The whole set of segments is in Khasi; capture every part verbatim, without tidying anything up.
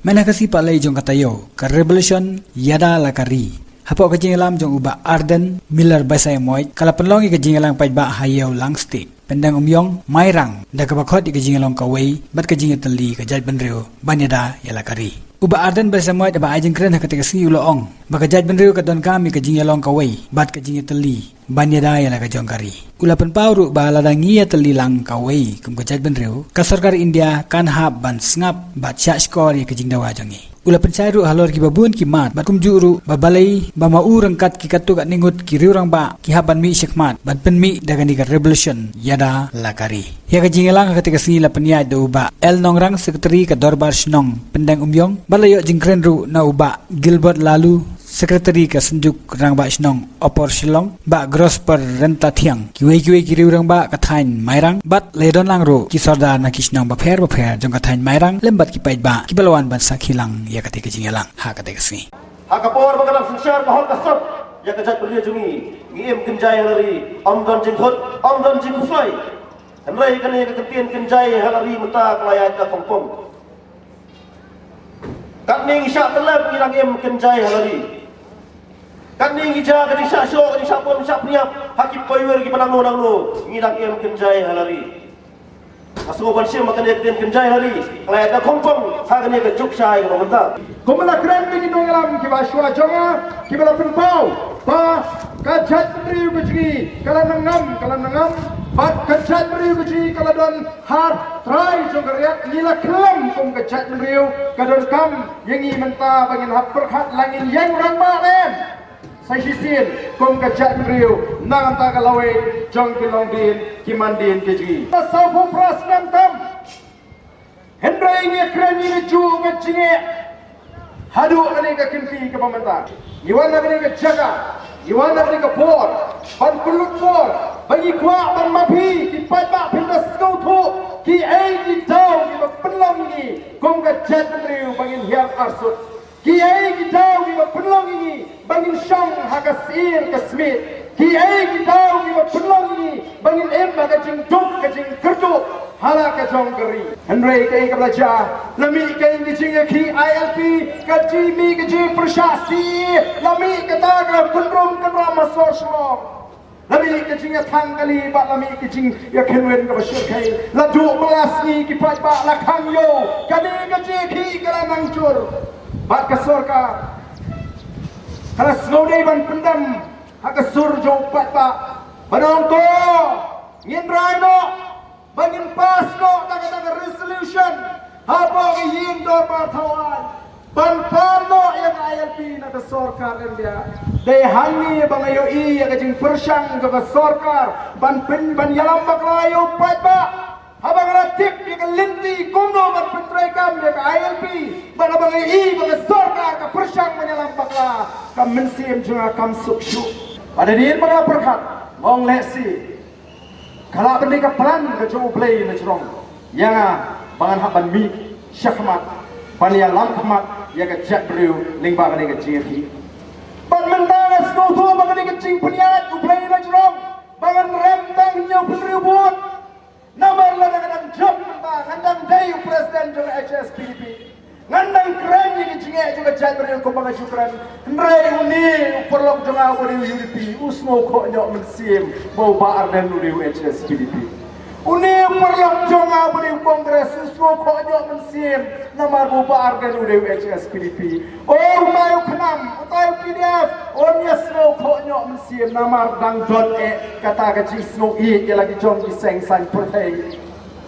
Mynta ka sngi pat lei jong ka taïew ka revolution ïada la ka ri. Hapoh ka jingïalam jong u Bah Ardent Miller Basaiawmoit ka la pynlong ïa ka jingïalang paidbah ha Ïewlang State, Pyndengumiong, Mairang, da kaba khot ïa ka jingïalong kawei bad ka jingïatylli ka jaitbynriew ban ïada ïa la ka ri. U Bah Ardent Basaiawmoit haba ai jingkren ha katei ka sngi u la ong ba ka jaitbynriew ka donkam ïa ka jingïalong kawei bad ka jingïatylli ban ïada ïa la ka jong ka ri. U la pynpaw ruh ba lada ngi ïatylli lang kawei kum ka jaitbynriew, ka sorkar India kan hap ban sngap bad shah shkor ïa ka jingdawa jong ngi. U la pynshai ruh halor kiba bun ki mat bad kumjuh ruh ba balei ba ma u ryngkat ki katto katne ngut ki riew rangbah ki hap ban mih shakhmat ban pynmih da kane ka revolution ïada la ka ri. Ïa ka jingïalang ha katei ka sngi la pynïaid da u Bah L Nongrang, Secretary ka Dorbar Shnong Pyndengumiong, bad la ïoh jingkren ruh na u Bah Gilbert Laloo, Secretary ka Synjuk Rangbah Shnong Upper Shillong, Bah Grosper Ryntathiang, kiwei kiwei ki riew rangbah ka thaiñ Mairang, bad la ïadon lang ruh ki sordar na ki shnong bapher bapher jong ka thaiñ Mairang lem bad ki paidbah kiba la wan ban sakhi lang ïa katei ka jingïalang ha katei ka sngi. Ha ka por ba ka dang synshar ka hok ka sot ïa ka jaitbynriew jong ngi, ngi im kynjai ha la ri, ym don jingkhut, ym don jingkhuslai. Hynrei kane ka kyntien kynjai ha la ri mynta ka la ïaid da khongpong. Katne ngi shah tyllep ngi dang im kynjai ha la ri. Katne ngi jia ka jingshah shoh, ka jingshah pom, shah pynïap ha ki poiwer kiba nangno nangno, ngi dang im kynjai ha la ri. Nga sngew ban shim ba kane ka ktien kynjai ha la ri ka la ïaid da khongpong ha kane ka juk shai kaba mynta. Kumba la kren da ki nongïalam kiba shuwa jong nga, kiba la pynpaw ba ka jaitbynriew ka jong ngi ka la nang ngam, ka la nang ngam, bad ka jaitbynriew ka jong ngi ka la don ha trai jong ka riat. Ngi la khlem kum ka jaitbynriew, ka donkam ïa ngi mynta ba ngin hap pyrkhat la ngin ïeng rangbah ne em. Sa shisien kum ka jaitbynriew na ka bynta ka lawei jong ki longdien ki mandien ki jong ngi. Ka sawphew phra snem tam. Hynrei ngi kren ngi juh ka jingeh haduh kane ka kynti kaba mynta. Ngi wan na kane ka jaka, ngi wan na kane ka por ban pynlut por ba ngi kwah ban map hi ki paidbah, phin da sngewthuh kiei ki daw kiba pynlong ïa ngi kum ka jaitbynriew ba ngin hiar arsut. Kiei ki daw kiba pynlong ïa ngi ba ngin shong ha ka syier ka smiej. Kiei ki daw kiba pynlong ïa ngi ba ngin im ha ka jingduk ka jingkyrduh ha la ka jong ka ri. Hynrei kaei kaba la jia, la mih ka ïing ka jingïakhih I L P, ka jingmih ka jingpyrshah C A A, la mih kata ka kynrum kynram ha sor Shillong. La mih ka jingïathang kali bad la mih ka jingïakhynwit kaba shyrkhei. La duh ba la sngi ki paidbah la khang ïew. Kane ka jingïakhih ka la nang jur. Bad ka sorkar ka la sngewdei ban pyndem ha ka sur jong u paidbah. Ban ong to ngin rai noh. Ba ngin pass noh da kata ka resolution hapoh ka ïing dorbar thawaiñ ban pan noh ïa ka I L P na ka sorkar India. Dei hangne ba nga ïohi ïa ka jingpyrshang jong ka sorkar ban pyn, ban ïalam bakla ïa u paidbah. Haba nga la tip ïa ka lynti kumno ban pyntreikam ïa ka I L P, bad haba nga ïohi ba ka sorkar ka pyrshang ban ïalam bakla, ka mynsiem jong nga kam suk shuh. Bad hadien ba nga pyrkhat, nga ong lehse ka lah ban dei ka plan ka jong U Blei na jrong ïa nga ba ngan hap ban mih shakhmat ban ïalam khmat ïa ka jaitbynriew lyngba kane ka jingïakhih. Bad mynta nga sngewthuh ba kane ka jingpynïaid U Blei na jrong ba ngan rem tang hynñiew phew hynriew vote. Namar lada nga dang jop mynta ngan dang dei u president jong ka H S P D P. Ngan dang kren ïa ka jingeh jong ka jaitbynriew kumba nga ju kren. Hynrei une u paralok jong nga uba dei u U D P u sngewkhohñioh mynsiem ba u Bah Ardent u dei u H S P D P. Une u paralok jong nga uba dei u Congress u sngewkhohñioh mynsiem namar ba u Bah Ardent u dei u H S P D P. O utai u KHNAM, utai u P D F, un ïa sngewkhohñioh mynsiem namar dang don eh kata ka jingsngewieit ïa la ki jong ki seng saiñ pyrthei.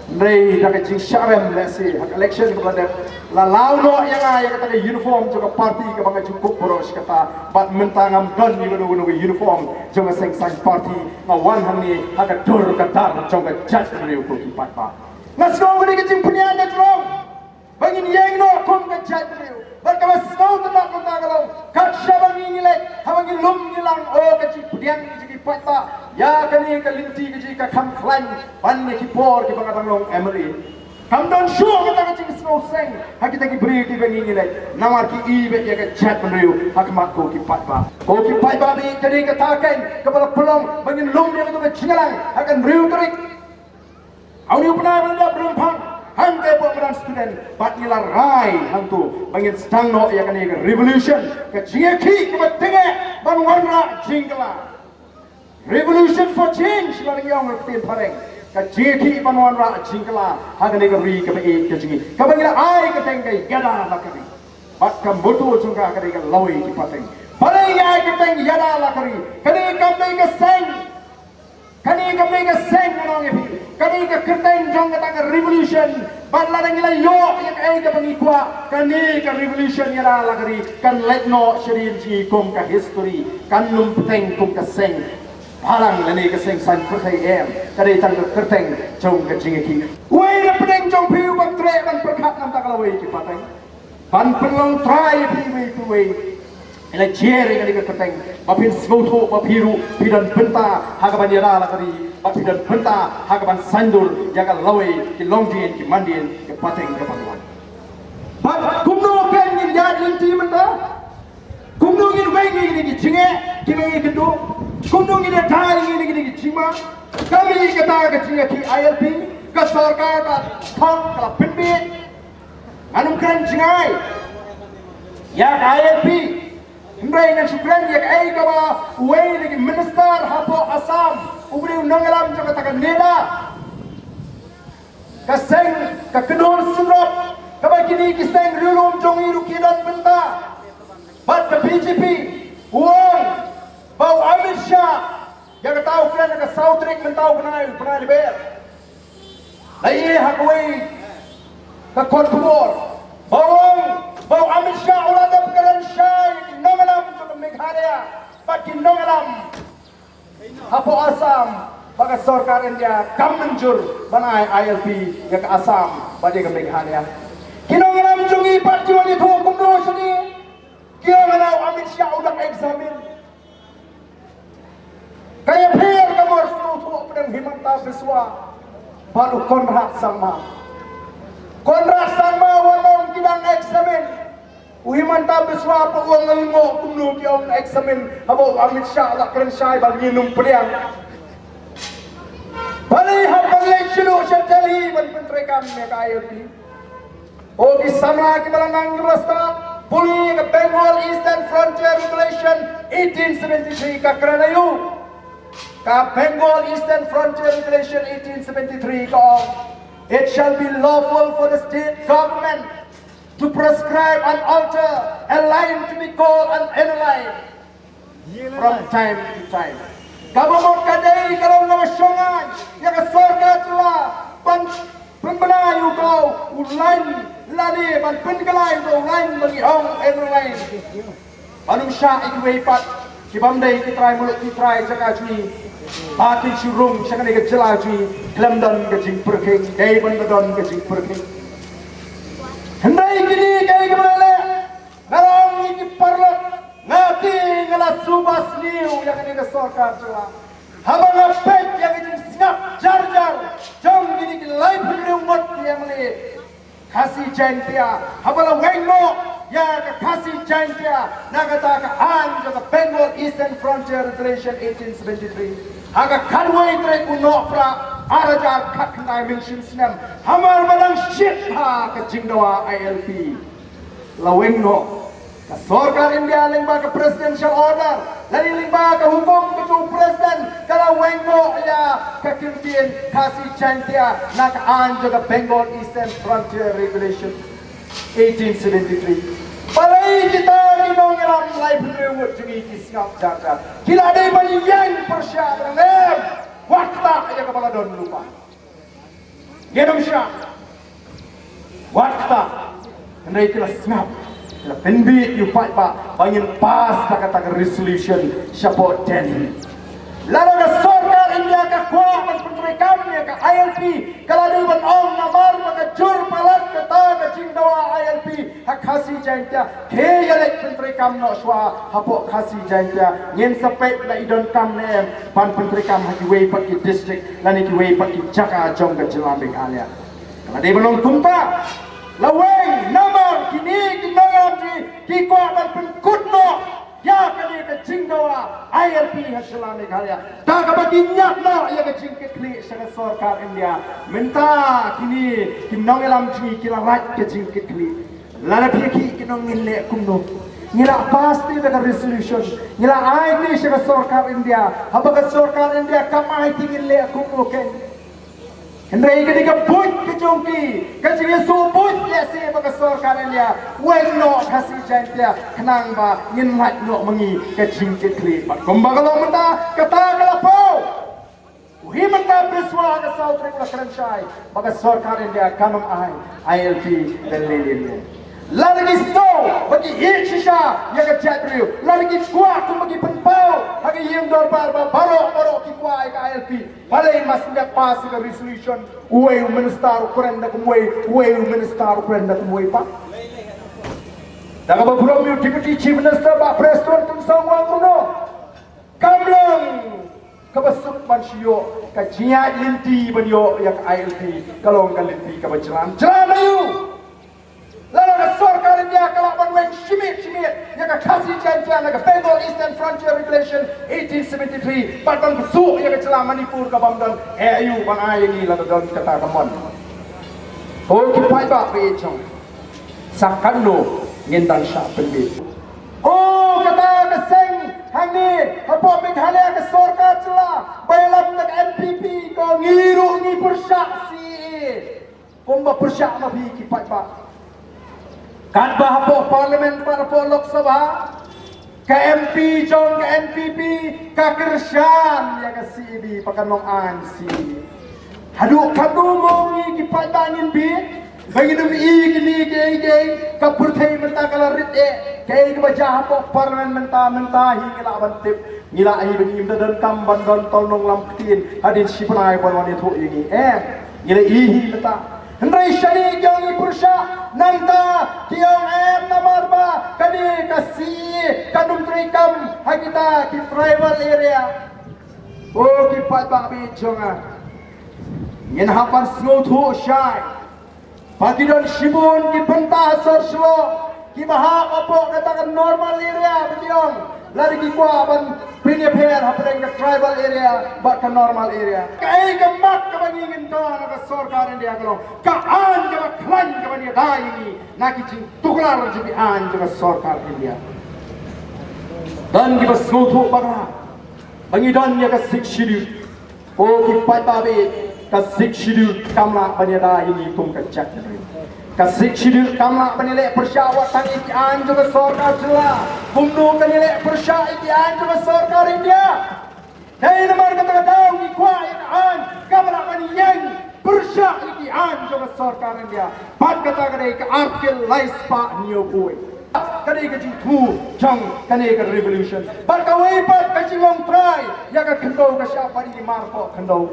Hynrei da ka jingshah rem lehse ha ka election kaba la dep la law noh ïa nga ïa kata ka uniform jong ka party kaba nga ju kup baroh shi katta. Bad mynta ngam don ïa kano kano ka uniform jong ka seng saiñ party. Nga wan hangne ha ka dur ka dar jong ka jaitbynriew ko ki paidbah. Nga sngew kane ka jingpynïaid na jrong ba ngin ïeng noh kum ka jaitbynriew. Bad kaba sngewtynnat mynta ka long kat shaba ngi ngi leit, haba ngi lum ngi lang, o ka jingpdiang ka jong ki paidbah ïa kane ka lynti ka jong ka kham khlaiñ ban ïa ki por kiba nga dang long M L A. Kam don shuh kata ka jingsngewseng ha kita ki briew kiba ngi ngi leit namar ki i beit ïa ka jaitbynriew ha khmat ko ki paidbah. Ko ki paidbah, bad ka dei kata ka kaiñ kaba la pynlong ba ngin lum ïa kato ka jingïalang ha ka hynriew tarik. Ha une u bnai ba la dep, Rymphang. Hangta hapoh madan student bad ngi la rai hangto ba ngin sdang noh ïa kane ka revolution, ka jingïakhih kaba tyngeh ban wanrah jingkylla. Revolution for change, la ngi ong ha ka ktien phareng. Ka jingïakhih ban wanrah jingkylla ha kane ka ri kaba ïeit ka jong ngi, kaba ngi la ai kyrteng ka Ïada la ka ri. Bad ka motto jong ka ka dei ka lawei ki pateng. Balei ngi ai kyrteng Ïada la ka ri? Kane kam dei ka seng. Kane kam dei ka seng, ngan ong ïa phi. Kane ka kyrteng jong kata ka revolution. Bad lada ngi la ïoh ïa kaei kaba ngi kwah, kane ka revolution Ïada la ka ri kan leit noh sha ri jong ngi kum ka history, kan ym bteng kum ka seng. Balang lane ka seng saiñ pyrthei em, ka dei tang ka kyrteng jong ka jingïakhih. Uwei na pdeng jong phi u ban treh ban pyrkhat na bynta ka lawei ki pateng, ban pynlong trai ïa phi uwei pa uwei. Ïa la jer ïa kane ka kyrteng ba phin sngewthuh ba phi ruh phi don bynta ha kaban ïada la ka ri, ba phi don bynta ha kaban saiñdur ïa ka lawei, ki longdien ki mandien, ki pateng ki ban wan. Bad kumno kan ngin ïaid lynti mynta? Kumno ngin weng ïa kine ki jingeh kiba ngi kynduh? Kumno ngin ïada ïa kine ki jingma? Ka mih kata ka jingïakhih I L P, ka sorkar ka thok ka la pynbeit. Ngan ym kren jngai ïa ka I L P. Hynrei ngan shu kren ïa kaei kaba uwei na ki minister hapoh Assam, u briew nongïalam jong kata ka NEDA, ka seng ka Kynhun Synrop, kaba kine ki seng riewlum jong ngi ruh ki don bynta bad ka B J P, u ong ba u Amit Shah, ïa kata u kren ha ka saw tarik mynta u bnai, u bnai Lber. La ïohi ha kawei ka kot khubor ba u ong ba u Amit Shah u la dep kren shai ïa ki nongïalam jong ka Meghalaya bad ki nongïalam hapoh Assam, ba ka sorkar India kam mynjur ban ai I L P ïa ka Assam bad ïa ka Meghalaya. Ki nongïalam jong ngi pat ki wan ïathuh kumno shane? Ki ong hana u Amit Shah u dang examine. Ka ïapher ka mor sngewthuh pdeng Himanta Biswa bad u Conrad Sangma. Conrad Sangma u ong ki dang examine. U Himanta Biswa pat u ong, ngan lyngngoh kumno ki ong examine haba u Amit Shah la kren shai ba ngin ym pdiang. Balei hap ban leit shuh sha Delhi ban pyntreikam ïa ka I L P? O ki samla kiba la nang kiba la stad, pule ka Bengal Eastern Frontier Regulation eighteen seventy-three ka kren aïu. Ka Bengal Eastern Frontier Regulation eighteen seventy-three ka ong, "It shall be lawful for the state government to prescribe and alter a line to be called an inner line from time to time." Kaba mut ka dei ka long kaba shong aiñ ïa ka sorkar jylla ban pynbna ïa uto u lain lane ban pynkylla ïa uto u lain ba ngi ong inner line. Ban ym shah ïa kiwei pat ki bym dei ki trai muluk, ki trai jaka jong ngi ba kin shu rung sha kane ka jylla jong ngi khlem don ka jingpyrkhing, dei ban da don ka jingpyrkhing. Hynrei kine kaei kaba la leh, nga la ong ïa ki paralok, nga te nga la suba sniew ïa kane ka sorkar jylla. Haba nga peit ïa ka jingsngap jar jar jong kine ki laiphew hynriew ngut ki ïangleh Khasi Jaintia, haba la weng noh ïa ka Khasi Jaintia na kata ka aiñ jong ka Bengal Eastern Frontier Regulation eighteen seventy-three, ha ka khatwei tarik u Nohprah ar hajar khatkhyndai, mynshem snem, hamar ba dang shit ha ka jingdawa I L P, la weng noh. Ka sorkar India lyngba ka presidential order lane lyngba ka hukum ka jong u president ka la weng noh ïa ka kyntien Khasi Jaintia na ka aiñ jong ka Bengal Eastern Frontier Regulation eighteen seventy-three. Balei kita ki nongïalam laiphew hynriew ngut jong ngi ki sngap jar jar? Ki la dei ban ïeng pyrshah ban ong, em, wat kata ïa kaba la don lypa. Ngin ym shah. Wat kata. Hynrei ki la sngap, ki la pynbeit ïa u paidbah ba ngin pass da kata ka resolution shapoh Delhi. Lada ka sorkar India ka kwah ban pyntreikam ïa ka I L P, ka la dei ban ong namar ba ka jur palat kata ka jingdawa I L P ha Khasi Jaintia, te ïa leit pyntreikam noh shuwa hapoh Khasi Jaintia. Ngin sa peit la i donkam ne em ban pyntreikam ha kiwei pat ki district lane kiwei pat ki jaka jong ka jylla Meghalaya. Ka la dei ban long kumta. La weng namar kine ki nongïalam jong ngi ki kwah ban pynkut noh ïa kane ka Jingdawa ILP ha jylla Meghalaya. Da kaba ki ñiad noh ïa ka jingkitkhlieh sha ka sorkar India. Mynta kine ki nongïalam jong ngi ki la lait ka jingkitkhlieh. Lada phi ïa ki ki nong ngin leh kumno? Ngi la pass te da ka resolution. Ngi la ai te sha ka sorkar India. Haba ka sorkar India kam ai te ngin leh kumno kein? Hynrei kane ka buit ka jong ki, ka jingïasoh buit lehse bad ka sorkar India, weng noh Khasi Jaintia, khnang ba ngin lait noh ma ngi ka jingkitkhlieh. Bad kumba ka long mynta, kata ka la paw. U Himanta Biswa ha ka saw tarik u la kren shai ba ka sorkar India kam ai ILP ka lei lei. Lada ki sngew ba ki ïeit shisha ïa ka jaitbynriew, lada ki kwah kumba ki pynpaw ha ka ïing dorbar ba baroh baroh ki kwah ïa ka ILP, balei mas nda pass ïa ka resolution, uwei u minister u kren da kumwei, uwei u minister u kren da kumwei pat? Da kaba burom ïa u Deputy Chief Minister Bah Prestone Tynsong u ong kumno? Kam long kaba suk ban shu ïoh ka jingïaid lynti ban ïoh ïa ka ILP, ka long ka lynti kaba jlan jlan aïu? Lada ka sorkar India ka lah ban weng shimiet shimiet ïa ka Khasi Jaintia na ka Bengal Eastern Frontier Regulation eighteen seventy-three, bad ban ksuh ïa ka jylla Manipur ka bym don, eh aïu ban ai ïa ngi lada don kata ka mon? O ki paidbah ba ïeit jong nga, sa katno ngin dang shah pynbeit? O kata ka seng hangne hapoh Meghalaya, ka sorkar jylla ba ïalam da ka NPP, ko ngi ruh ngi pyrshah CAA. Kumba pyrshah ma phi ki paidbah. Katba hapoh Parliament bad hapoh Lok Sabha, ka MP jong ka NPP ka kyrshan ïa ka CAB, ba kan long aiñ CAA. Haduh katno mo ngi ki paidbah ngin bieit? Ba ngin ym i kine kiei kiei, ka pyrthei mynta ka la rit eh. Kaei kaba jia hapoh Parliament mynta, mynta hi ngi lah ban tip. Ngi lah hi ba ngim da donkam ban don tang nonglam ktien hadien shi bnai ban wan ïathuh ïa ngi. Em, ngi la i hi mynta. Hynrei shane ki ong ngi pyrshah, nangta ki ong em namar ba kane ka CAA kan ym treikam ha kita ki tribal area. O ki paidbah ba ïeit jong nga, ngin hap ban sngewthuh shai ba ki don shibun ki bynta ha sor Shillong kiba hap hapoh kata ka normal area ba ki ong. Lada ki kwah ban pynïapher hapdeng ka tribal area bad ka normal area, kaei ka mat kaba ngi ngin don na ka sorkar India ka long ka aiñ kaba khlaiñ kaba ïada ïa ngi na ki jingtuklar jong ki aiñ jong ka sorkar India. Don kiba sngewthuh bakla ba ngi don ïa ka Sixth Schedule. O ki paidbah ba ïeit, ka Sixth Schedule kam lah ban ïada ïa ngi kum ka jaitbynriew. Ka Sixth Schedule kam lah ban ïaleh pyrshah wat tang ïa ki aiñ jong ka sorkar jylla. Kumno kan ïaleh pyrshah ïa ki aiñ jong ka sorkar India? Dei namar kata ka daw ngi kwah ïa ka aiñ kaba lah ban ïeng pyrshah ïa ki aiñ jong ka sorkar India. Bad kata ka dei ka Article lai spah hynñiew phew. Ka dei ka jingthmu jong kane ka revolution. Bad kawei pat ka jinglong trai ïa ka khyndew ka shah pat ïa ki marpoh khyndew.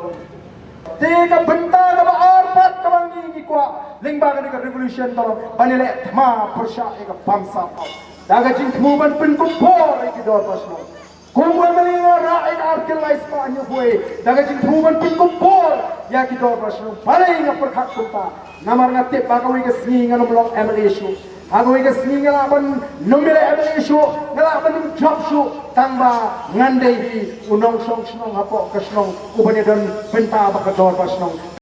Te ka bynta kaba ar pat kaba ngi ngi kwah lyngba kane ka revolution ka long ban ïaleh thma pyrshah ïa ka bamsap. Da ka jingthmu ban pynkup bor ïa ki dorbar shnong. Kum u MLA nga rah ïa ka Article lai spah hynñiew phew, da ka jingthmu ban pynkup bor ïa ki dorbar shnong. Balei nga pyrkhat kumta? Namar nga tip ba kawei ka sngi ngan ym long MLA shuh. Ha kawei ka sngi nga lah ban ym ïaleh MLA shuh, nga lah ban ym jop shuh. Tang ba ngan dei hi u nongshong shnong hapoh ka shnong uban ïadon bynta bad ka dorbar shnong.